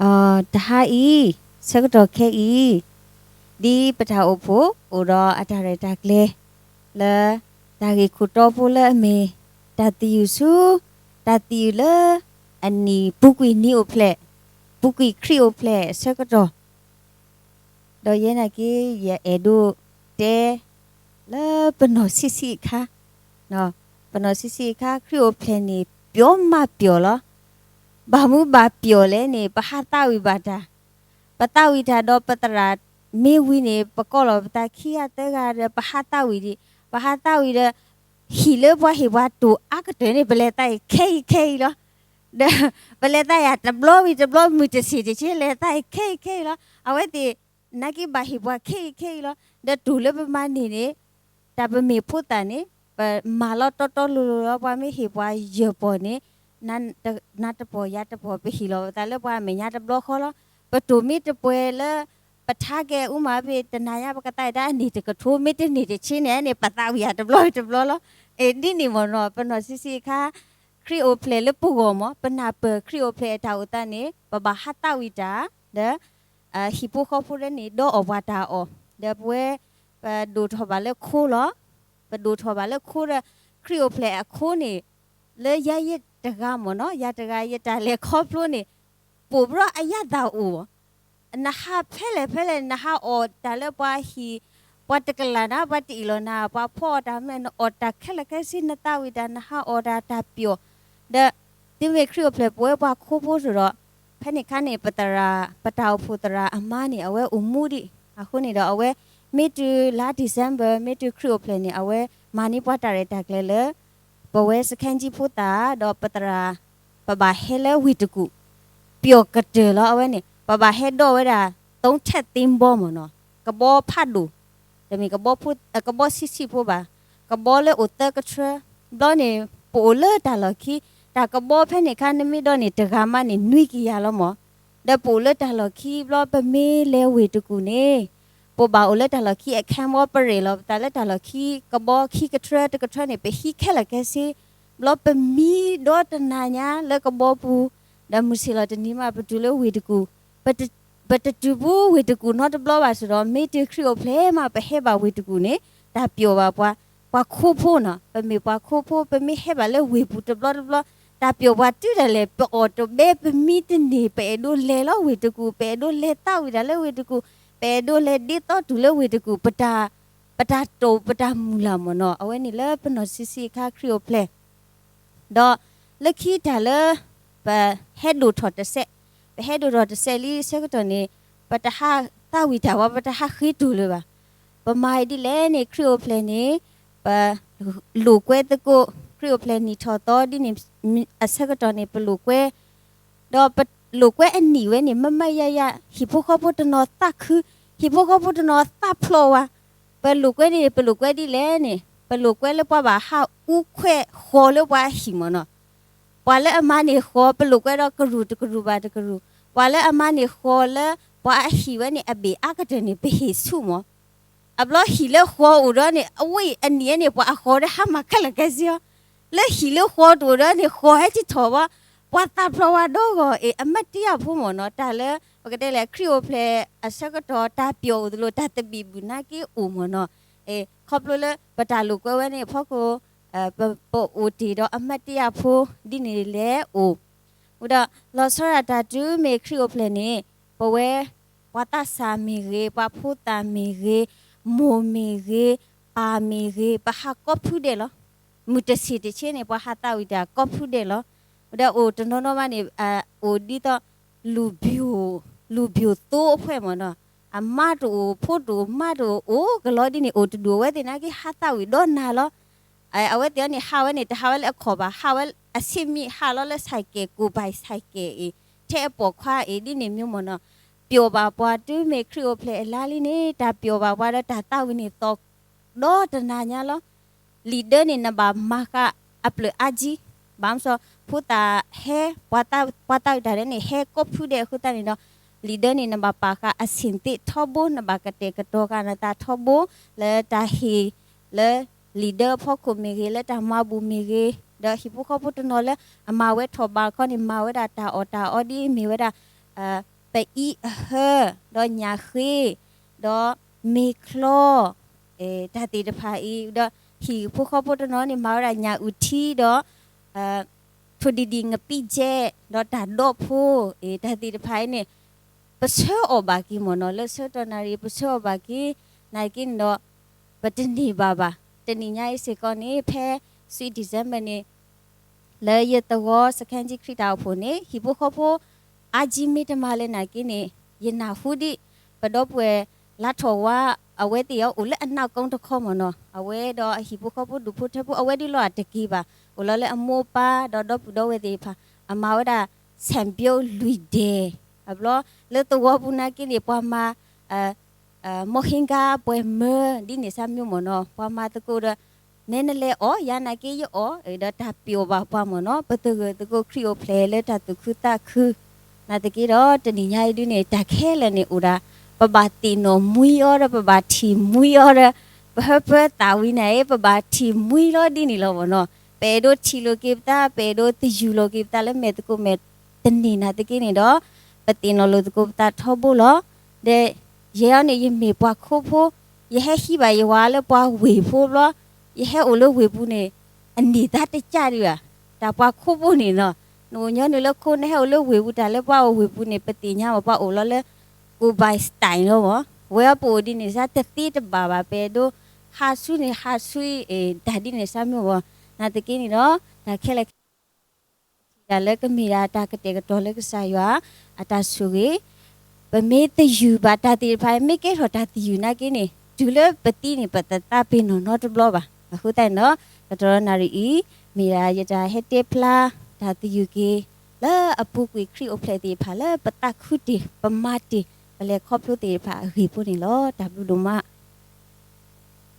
တဟါအံၤ ဆၢကတီၢ်ခဲအံၤ ဒ်ပတၢ်အိၣ်ဖှိၣ်အိၣ်ဒီးအတၢ်ရဲၣ်တၢ်ကျဲၤ လၢတၢ်ဂ့ၢ်ခိၣ်တီဖိလၢအမ့ၢ် တၢ်သယုၢ်ဆူ တၢ်သယုၢ်လၢ အနံၣ်ပူၤကွံာ်နံၣ်အိၣ်ဖျဲၣ် ပူၤကွံာ်ခရံာ်အိၣ်ဖျဲၣ်အဆၢကတီၢ် ဒီးယဲနာ်က့ ယအဲၣ်ဒိးတဲ လၢပနီၢ်ဆံးဆံးအခါ, ပနီၢ်ဆံးဆံးအခါ ခရံာ်အိၣ်ဖျဲၣ်န့ၣ် ပျီမးပျီလီၤ. ဘၣ်မနုၤဘၣ်ပျီလဲၣ်န့ၣ် ပဟးသးဝံၣ်ဘၣ်တၢ်, ပသးဝံၣ်တၢ်ဒီးပသရၣ်မ့ၢ်ဝံၤန့ၣ် ပကိးလီၤပသးခံဂၤသၢဂၤဒီး ပဟးသးဝံၣ်ဒံး, ပဟးသးဝံၣ်ဒီး ဟံၣ်လၢပှၤဟ့ၣ်ပှၤတိၢ်အါကတၢၢ်န့ၣ် ပလဲၤသးအံၤခဲအံၤခဲအံၤလီၤ. ဒီး ပလဲၤသးယၤတဘျီဝံၤတဘျီ မုၢ်တဆ့ၣ်တဆ့ၣ် လဲၤသးအံၤခဲအံၤခဲအံၤလီၤ. အဝဲသ့ၣ် နာ်က့ဘၣ်ဟ့ၣ်ပှၤခဲအံၤခဲအံၤလီၤ. ဒီးတိၢ်လၢပမၤန့ၢ်န့ၣ် တၢ်ပမ့ၢ်ဖိသၣ်န့ၣ် ပမၤလီၤတီတီလိၤလိၤလီၤ. ပှၤမ့ၢ်ဟ့ၣ်ပှၤယဲၢ်ပီၢ်န့ၣ် နၤတပီၢ်ယၤတပီၢ် ပဟ့ၣ်လီၤပသးလၢပှၤအမဲာ်ညါတဘျီဃီလီၤ. ပတိၢ်မ့ၢ်တပှဲၤလၢ ပထါကဲအူမးဖဲတနၤညါ ပကသးအံၤတၢ်အနံၣ်တကထိ မ့ၢ်တန့ၢ်တဆ့န့ၣ်န့ၣ် ပသးဝံၣ်ယၤတဘျီတဘျီလီၤ. ဒ်န့ၣ်မ့ၢ်နီၤ ပနီၢ်ဆံးဆံးအခါ ခရံာ်အိၣ်ဖျဲၣ်လၢပဂီၢ်မး ပနၢ်ပၢၢ်ခရံာ်အိၣ်ဖျဲၣ်အတၢ်အိၣ်သးန့ၣ် ပဘၣ်ဟးသးဝံၣ်တၢ် ဒီး ဟံၣ်ဖိဃီဖိလၢန့ၣ် ဒီးအီၣ်ပှၤတၢ်အီၣ် ဒီးပဝဲ ပဒိၣ်ထီၣ်ဘၣ်လၢခိလီၤ. ပဒိၣ်ထီၣ်ဘၣ်လၢခိဒီး ခရံာ်အိၣ်ဖျဲၣ်အခိန့ၣ် လၢယၤယတဂၤမ့ၢ်နီၤ ယၤတဂၤယတၢ်လဲၤခီဖျိန့ၣ် ပိာ်ဘျီအယၤသးအိၣ် နဟးဖဲလဲၣ်ဖဲလဲၣ် နဟးအီၣ်တၢ်လၢပှၤဟံၣ် ပှၤတကလၢ်နၤ ပှၤတအ့ၣ်လိာ်နၤ ပှၤဖီအီၣ်တၢ်မ့ၢ် နအီၣ်တၢ်ခဲလၢာ်ခဲဆ့ နသးဝံၣ်တၢ် နဟးအီၣ်တၢ်တၢ်ပျီၣ် ဒီး တုၤမ့ၢ်ခရံာ်အိၣ်ဖျဲၣ်ပဝဲပှၤခိဖိတဒီး ဖဲန့ၣ်ခါန့ၣ် ပသရၣ် ပတၢ်အိၣ်ဖှိၣ်သရၣ်အမါန့ၣ် အဝဲအိၣ်မူဒံး အဃိန့ၣ်ဒီးအဝဲ မ့ၢ်တုၤလါ December မ့ၢ်တုၤခရံာ်အိၣ်ဖျဲၣ်န့ၣ် အဝဲမၤန့ၢ်ပှၤတၢ်ရဲၣ်တၢ်ကျဲၤလၢ ပဝဲစခန်းကြီးဖိသၣ်ဒီးပသရၣ် ပဘၣ်ဟဲလၢဝ့ၢ်တကူၣ် ပျီၣ်ကတၢၢ်လီၤ အဝဲန့ၣ် ပဘၣ်ဟဲဒိးဝဲဒၣ် သုံးထပ်သင်္ဘော မ့ၢ်နီၤ ကဘီဖးဒိၣ် တမ့ၢ်ကဘီဆံးဆံးဖိဘၣ် ကဘီလၢအိၣ်သၢကထြၢ ဘျီန့ၣ် ပအိၣ်လၢတၢ်လီၢ်ခံ တၢ်ကဘီဖဲန့ၣ်ခါ နမ့ၢ်ဒိးန့ၢ်တဂၤမးန့ၣ် နွံကယၤလီၤမး ဒီးပအိၣ်လၢတၢ်လီၢ်ခံဘျီ ပမ့ၢ်လဲၤဝ့ၢ်တကူၣ်န့ၣ် ပဘၣ်အိၣ်လၢတၢ်လီၢ်ခံအခန်းဘီ ပရဲၣ်လီၤပသးလၢတၢ်လီၢ်ခံ ကဘီခံကထြၢတကထြၢန့ၣ် ပဟံးခဲလၢာ်ခဲဆ့ ဘျီပမံဒီတနၤညါလၢကဘီပူၤ ဒီးမုၢ်ဆ့ၣ်လီၤတနံၤမး ပတုၤလၢဝ့ၢ်တကူၣ် ပတတုၤဘူးဝ့ၢ်တကူၣ်နီတဘျီဘၣ်စ့ၢ်ဒီး မ့ၢ်တုၤခရံာ်အိၣ်ဖျဲၣ်မး ပဟဲဘၣ်ဝ့ၢ်တကူၣ်န့ၣ် တၢ်ပျီၣ်ဘၣ်ပှၤ ပှၤခိဖိနီၤ ပမ့ၢ်ပှၤခိဖိ ပမ့ၢ်ဟဲဘၣ်လၢဝ့ၢ်ပူၤတဘျီတဘျီ တၢ်ပျီၣ်ပှၤတုၤဒၣ်လဲာ် ပအီၣ်တဘဲ ပမံတန့ၢ် ပအဲၣ်ဒိးလဲၤလီၤဝ့ၢ်တကူၣ် ပအဲၣ်ဒိးလဲၤသးဝံၣ်တၢ်လၢဝ့ၢ်တကူၣ် ပအဲၣ်ဒိးလဲၤဒ့သီတူၢ်လၢဝ့ၢ်တကူၣ် ပတၢ်တိာ်ပတၢ်မုၢ်လၢ်မ့ၢ်နီၤ အဝဲန့ၣ်လၢပနီၢ်ဆံးဆံးအခါခရံာ်အိၣ်ဖျဲၣ် ဒီးလၢခံတၢ်လၢ ပဟဲဒိၣ်ထီၣ်တစဲး ပဟဲဒိၣ်ထီၣ်တစဲးလံဆၢကတီၢ်န့ၣ် ပတဟးသးဝံၣ်တၢ်ဝဲ ပတဟးဃ့တိၢ်လၢၤဘၣ်. ပမၤဒ်လဲၣ်န့ၣ် ခရံာ်အိၣ်ဖျဲၣ်န့ၣ် ပလိာ်ကွဲသကိး ခရံာ်အိၣ်ဖျဲၣ်နံၣ်ထီၣ်သီဒ်န့ၣ် အဆၢကတီၢ်န့ၣ် ပလိာ်ကွဲ ဒီးပလိာ်ကွဲအနံၣ်ဝဲန့ၣ် မ့မ့ၢ်ယၤယၤ ဟံၣ်ဖိဃီဖိတနီၤသးခု ဟံၣ်ဖိဃီဖိတနီၤသးဖျိးဝဲ ပလိာ်ကွဲန့ၣ် ပလိာ်ကွဲဒ်လဲၣ်န့ၣ် ပလိာ်ကွဲလၢပှၤဘၣ်ဟးအူခွဲးဃီၤလၢပှၤအဟံၣ်မ့ၢ်နီၤ ပှၤလၢအမၤန့ၢ်ဃီၤ ပလိာ်ကွဲဒီးကရူၢ်တကရူၢ်ဘၣ်တကရူၢ် ပှၤလၢအမၤန့ၢ်ဃီၤလၢ ပှၤအဟံၣ်ဝဲန့ၣ် အဘ့ၣ်အါကတၢၢ်န့ၣ် ပဟ့ၣ်ဆူၣ်မး အဘျီဟံၣ်လၢဃီၤအိၣ်ဒီးန့ၣ် အဝဲအံၤအနံၣ်အန့ၣ် ပှၤအဃီၤဒီးဟါမၢ်ခဲလၢာ်ခဲဆ့အီၤ လၢဟံၣ်လၢဃီၤတအိၣ်ဒီးန့ၣ် ဃီၤဟဲထီၣ်ဝဲ ပှၤသးဖျိးဝဲဒီဂီၢ်အံၤ အမ့ၢ်တ့ၢ်အဖိမ့ၢ်နီၤ တၢ်လၢ ပကတဲလဲၣ် ခရံာ်အိၣ်ဖျဲၣ်အဆၢကတီၢ် တၢ်ပျီၣ်အိၣ်သလိၤ တၢ်သဘံၣ်ဘုၣ်နာ်က့အိၣ်မ့ၢ်နီၤ ခီဖျိလၢပတၢ်လိာ်ကွဲဝဲန့ၣ်အဖီခိၣ် ပအိၣ်တ့ၢ်ဒီးအမ့ၢ်တ့ၢ်အဖိ ဒ်န့ၣ်လဲၣ်အိၣ် ဝံၤဒီး လီၤဆီဒၣ်တၢ်တုၤမ့ၢ်ခရံာ်အိၣ်ဖျဲၣ်န့ၣ် ပဝဲ ပှၤသးစၢ်မ့ၢ်ဂ့ၤ ပှၤဖိသၣ်မ့ၢ်ဂ့ၤ မိၢ်မ့ၢ်ဂ့ၤ ပၢ်မ့ၢ်ဂ့ၤ ပဟးကိးဖုဒဲးလီၤ. မုၢ်တဆ့ၣ်တဆ့န့ၣ် ပှၤဟးသးဝံၣ်တၢ်ကိးဖုဒဲးလီၤ. ဝံၤဒီးအိၣ်တနီၤနီၤမးန့ၣ် အိၣ်ဒ်သိး လူၤဘျိၣ်သိအဖှဲၣ်မ့ၢ်နီၤ အမါတအိၣ် ဖိတအိၣ် မါတအိၣ် အိၣ်ကလီဒ်န့ၣ် အိၣ်တဒူၣ် အဝဲသ့ၣ်နာ်က့ဟးသးဝံၣ်ဒီနၤလီၤ အဝဲသ့ၣ်အံၤန့ၣ် ဟးဝဲန့ၣ် တဟးဝဲလၢအခီၣ်ဘၣ် ဟးဝဲအဆ့ၣ်မံၣ် ဟးလီၤလၢ cycle ကိၢ်ဘၣ် cycle အံၤ ထဲအပိာ်ခွါအံၤ ဒ်န့ၣ်မ့ၢ်မ့ၢ်နီၤ ပျီၣ်ဘၣ်ပှၤတုၤမ့ၢ်ခရံာ်အိၣ်ဖျဲၣ်အလါလံန့ၣ် တၢ်ပျီၣ်ဘၣ်ပှၤဒီးတၢ်သးဝံၣ်န့ၣ်သီၣ်ဒီတနၤညါလီၤ. လံာ်ဒၢန့ၣ် နဘၣ်မၤဃာ်အဖျၢၣ်အါကံ ဘၣ်မနုၤ ဖိသၣ်ဟဲ ပှၤသးဝံၣ်တၢ်ဒဲးန့ၣ် ဟဲကိးဖုဒဲးအဃိသတးန့ၣ်ဒီး လံာ်ဒၢန့ၣ် နဘၣ်ပာ်ဃာ်အဆ့ၣ်သ့ၣ်ထီဘိ နဘၣ်ကတဲာ်ကတီၤဃာ်နသးထီဘိ လၢတၢ်ဟ့ၣ် လၢလံာ်ဒၢအဖီခိၣ်မ့ၢ်ဂ့ၤ လၢတၢ်မၤဘူၣ်မ့ၢ်ဂ့ၤ ဒီးဟံၣ်ဖိဃီဖိတနီၤလၢအမၤဝဲထီၣ်ဘးခီန့ၣ် မၤဝဲဒၣ်တၢ်အီၣ်တၢ်အီဒ်မ့ၢ်ဝဲဒၣ် ပအံၤအဟၢ, ဒီးညၣ်ဃ့, ဒီးမ့ၤချီ, တၢ်သ့ၣ်တဖၣ်အံၤ, ဒီးဟံၣ်ဖိဃီဖိတနီၤန့ၣ် မၤဝဲဒၣ်ညၣ်အုၣ်ထံ, ဒီး ထိၣ်ဒံၣ်ဒံၣ်ငပံကဲ, ဒီးတၢ်ဒီဖိ, တၢ်သ့ၣ်တဖၣ်အံၤန့ၣ် ပဆၢအီၣ်ဘၣ်က့ၤမ့ၢ်နီၤ, လၢဆၢကတီၢ်နၣ်ရံၣ် ပဆၢအီၣ်ဘၣ်က့ၤ, နာ်သက့န့ၣ်ဒီး ပတန့ၢ်ဘၣ်ဘၣ်. တနံၤညါအံၤစ့ၢ်ကီးန့ၣ် ဖဲ Sweet December န့ၣ် လၢယသဝီစခန်းကြီးခရံာ်တၢ်အိၣ်ဖှိၣ်န့ၣ် ဟံၣ်ဖိဃီဖိ အါကံမ့ၢ်တမၤလၢနာ်သက့န့ၣ် ယနၢ်ဟူဒံး ပဒီပုၢ်ဝဲၢ်လါထီၣ်ဝါ အဝဲသ့ၣ်အအိၣ်လၢအနီၢ်ကီၢ်တခီမ့ၢ်နီၤ, အဝဲဒီးအဟံၣ်ဖိဃီဖိဒူၣ်ဖိထၢဖိ အဝဲဒုးလီၤအတက့ၤဘၣ်, အိၣ်လီၤလၢအမိၢ်အပၢ် ဒီးဒီပုၢ်ဒီဝဲၢ်သ့ၣ်တဖၣ် အမၤဝဲဒၣ် ဆၣ်ဘျိလွံၢ်ဒဲး, အဘျီ လၢသဝီပူၤနာ်သက့န့ၣ် ပှၤမၤ မိၢ်ဟ့ကါ ပှဲၤမၢ ဒ်န့ၣ်စၢ်မ့ၢ်မ့ၢ်နီၤ, ပှၤမၤသကိးဒီး နဲနလဲၤအီၣ် ယၤနာ်သက့ယအီၣ်, ဒီးတၢ်ပျီၣ်ဘၣ်ပှၤမ့ၢ်နီၤ, ပသဂၢၢ်သကိးခရံာ်အိၣ်ဖျဲၣ်လၢတၢ်သူၣ်ခုသးခု, နာ်သက့ဒီး တနံၤညါအံၤဒုန့ၣ် တၢ်ခဲလၢာ်န့ၣ်အိၣ်ဒၣ် ပဘၣ်သ့ၣ်နီၣ်မှံအီၤဒီး ပဘၣ်ထံၣ်မှံအီၤဒီး ပဟၢဖၢသးဝံၤန့ၣ် ပဘၣ်ထံၣ်မှံလီၤဒ်န့ၣ်လီၤမ့ၢ်နီၤ, ပအဲၣ်ဒိးထံၣ်လိာ်က့ၤပသး ပအဲၣ်ဒိးသယုၢ်လိာ်က့ၤပသးလၢမဲာ်သကိးမဲာ်တန့ၢ်နာ်သက့န့ၣ်ဒီး ပသ့ၣ်နီၣ်လိာ်သကိးပသးထီဘိလီၤ. ဒီးယဲအံၤန့ၣ် ယမ့ၢ်ပှၤခိဖိ, ယဟဲဟံးဘၣ်ယဝၤလၢပှၤဝ့ၢ်ဖိဘျီ, ယဟဲအိၣ်လၢဝ့ၢ်ပူၤန့ၣ် အန့ၢ်သါတကးဒံးဘၣ်, တၢ်ပှၤခိဖိန့ၣ်နီၤ, နအိၣ်ညီနုၢ်လၢခိ နဟဲအိၣ်လၢဝ့ၢ်ပူၤ တၢ်လၢပှၤအိၣ်ဝ့ၢ်ပူၤန့ၣ် ပသ့ၣ်ညါမ့ၢ် ပှၤအိၣ်လီၤလၢ go by style လီၤမ့ၢ်, ဝဲအပအိၣ်ဒ်န့ၣ်စၢ်တသ့တဘၣ်ဘၣ် ပအဲၣ်ဒိး ဟးဆူန့ၣ်ဟးဆူအံၤ တၢ်ဒ်န့ၣ်စၢ်မ့ၢ်မ့ၢ်, နာ်သက့န့ၣ်ဒီး တၢ်ခဲလၢာ်ခဲဆ့ ထံၣ်ဒၣ်လၢကမ့ၢ်ဒၣ်တၢ်ကတဲာ်ကတီၤလၢကစၢ်ယွၤအတၢ်ဆိၣ်ဂ့ၤ, ပမ့ၢ်သယုၢ်ဘၣ်တၢ်သ့ၣ်တဖၣ် မ့ၢ်ကဲထီၣ်တၢ်သယုၢ်နာ်သက့န့ၣ် တုၤလၢပသံန့ၣ် ပတသးပ့ၤနီၣ်နီတဘျီဘၣ်. အဃိသတးန့ၣ်ဒီး ကတီၢ်နၣ်ရံၣ်အံၤ မ့ၢ်ဒၣ်ယတၢ်ဟဲတဲဖျါ တၢ်သယုၢ်က့ၤ လၢအပူၤကွံာ်ခရံာ်အိၣ်ဖျဲၣ်သ့ၣ်တဖၣ် လၢပသးခုတ့ၢ် ပမၤတ့ၢ် ပလဲၤခီဖျိသ့ၣ်တဖၣ်အဂ့ၢ်ဖိန့ၣ်လီၤ. တၢ်ဘျုးဒိၣ်မး.